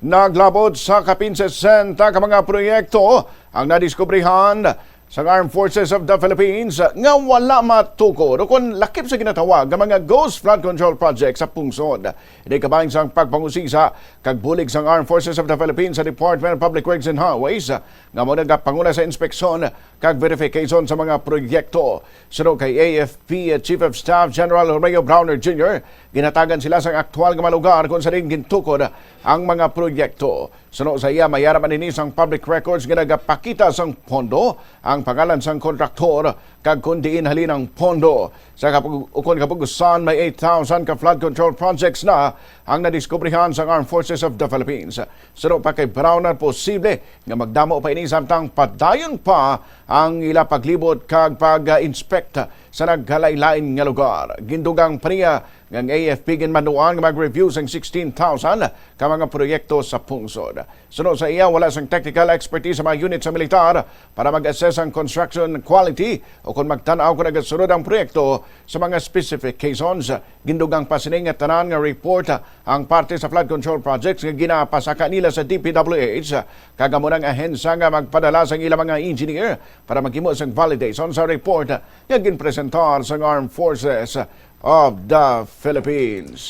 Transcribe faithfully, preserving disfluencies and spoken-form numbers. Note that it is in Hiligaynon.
Naglabot sa kapin sesenta ka mga proyekto ang nadiskubrihan sa Armed Forces of the Philippines nga wala matukod o kon lakip sa ginatawag nga mga ghost flood control project sa pungsod. Ini kabahin sang pagpangusisa kag bulig sang Armed Forces of the Philippines sa Department of Public Works and Highways nga mo nagapanguna sa inspeksyon kag verification sa mga proyekto. Suno kay A F P Chief of Staff General Romeo Brawner Junior, ginatagan sila sang aktual nga mga lugar kung saan gintukod ang mga proyekto. Suno sa iya, mayara man ini sang public records nga nagapakita sang pondo, ang pangalan sang kontraktor, kag kon diin halin ang pondo. Sa kapag-, ukon kapag-usan, may eight thousand ka flood control projects na ang nadiskubrihan sang Armed Forces of the Philippines. Suno pa kay Brawner, posible nga magdamo pa ini samtang padayon pa ang ila paglibot kag pag-inspect sa nagkalain-lain nga lugar. Gindugang pa niya nga ang A F P ginmanuan nga mag-review sang sixteen thousand ka mga proyekto sa pungsod. Suno sa iya, wala sang technical expertise sa mga unit sa militar para mag-assess ang construction quality o kon magtan-aw kon nagasunod ang proyekto sa mga specifications. Gindugang pa sini nga tanan nga report ang parte sa flood control projects nga ginapasaka nila sa D P W H, kag amo nang ahensya nga magpadala sang ila mga engineer para maghimo sang validation sa report nga ginpresentar sang Armed Forces of the Philippines.